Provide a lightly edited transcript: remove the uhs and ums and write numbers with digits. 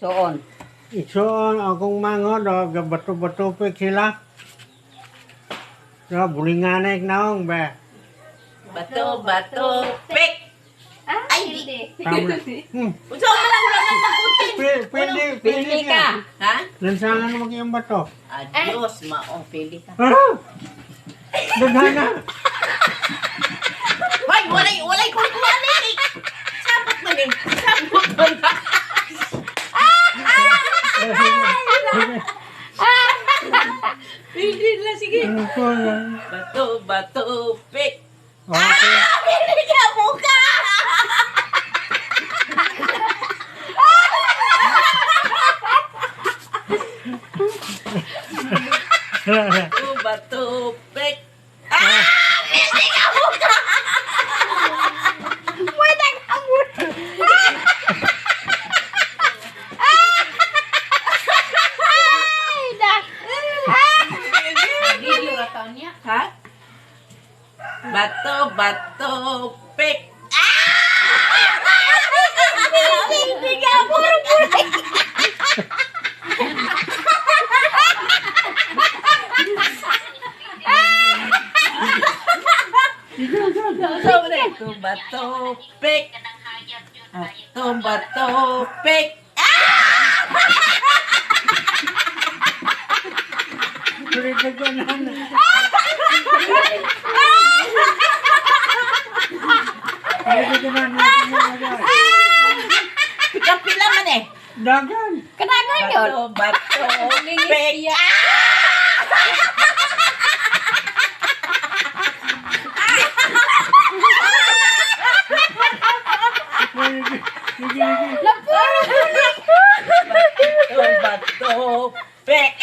Soon. Igsoon akong manghod o gabato-bato pa sila. So, bulinganay naong ba. Bato, bato, pick! Ah, Ay, hindi. Tama. Unsa man lang wala nang magkuntin? Pwede, pwede Pili ka. Ha? Lansangan mo kayong bato. Adios, maong pili ka. Ah! Daghan. Hoy, walay, walay kukuha ni. Sabot man ni. Sabot man. Pili na, sige. Ano ko na? Bato, bato, pick. Okay. Ah, pili ka mukha. Bato, bato, pick. Ah, pili ka mukha. Ay, da. Video ra taon niya. Ha? Bato, bato, pick. Hindi ka puro puro. Bato, bato, pick. Bato, bato, pick. Pwede ko na. Pwede ko na. Pika-pila man eh. Dagan. Kanagan yun. Bato, bato, pick. Niya. Sige, sige. Napuro Bato, bato, pick.